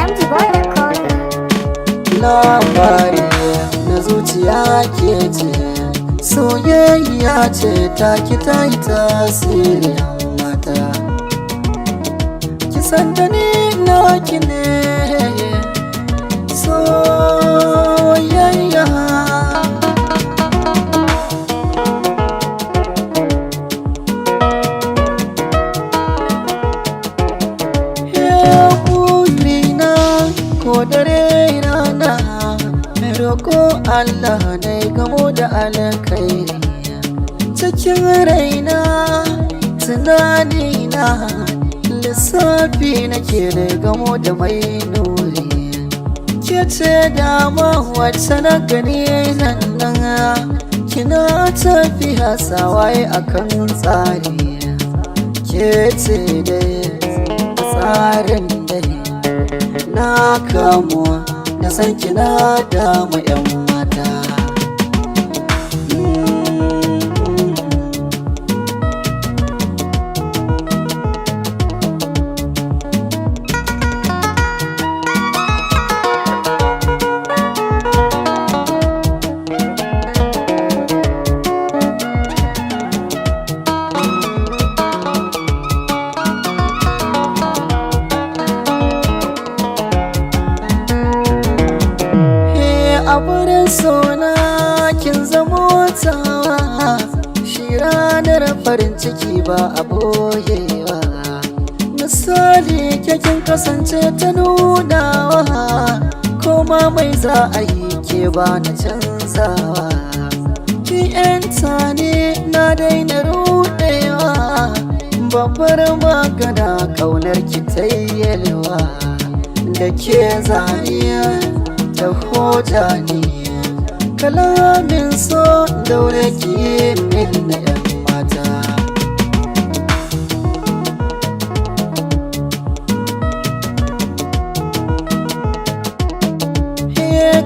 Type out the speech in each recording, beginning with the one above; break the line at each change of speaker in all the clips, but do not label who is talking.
MG Boy Recorder.
Labari na zuciya ke ce, soyayya ce ta ki ta yi tasiri mata. Ki san da ni naki ne, soyayya. Burina ko dare rana, roko Allah na gamo da alkhairi. Cikin raina, tunanina, lissafi nake da gamo da mai nuri. Ke ce dama wacce na gani nan nan, kina tafiya sawaye akan tsari. Ke ce dai tsarin dai, na kamu na san kina damu 'yan mata. He a wurin sona kin zamo tawa, shi ranar farin ciki ba a boyewa. Misali ke kin kasance ta nunawa, koma mai za a yi ke ba na canzawa. Ki 'yanta ne na daina rudewa, babbar magana kaunar ki tayyelwa. Da ke zaniya ta hoja ne, kalamin so daure ki min na 'yan mata.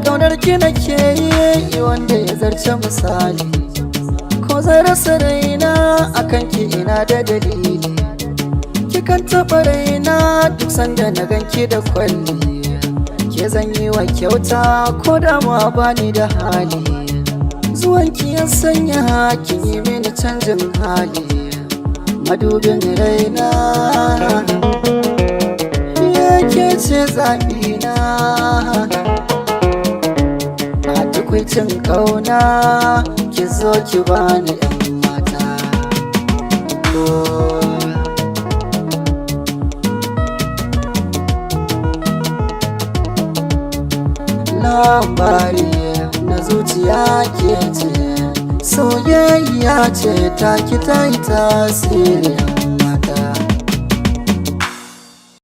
Kaunar ki nake yi wanda ya zarce misali, ko zan rasa raina akan ki ina da dalili. Kikan taɓa raina duk sanda na ganki da kwalli, ke zan yi wa kyauta ko da ma bani da hali. Zuwanki ya sanya kin yi mini canjin hali, madubin raina yake ce zaɓina. A tukwicin ƙauna ki zo ki bani 'yan mata. Oh. Labari na zuciya ke ce, soyayya ce ta ki ta yi tasiri.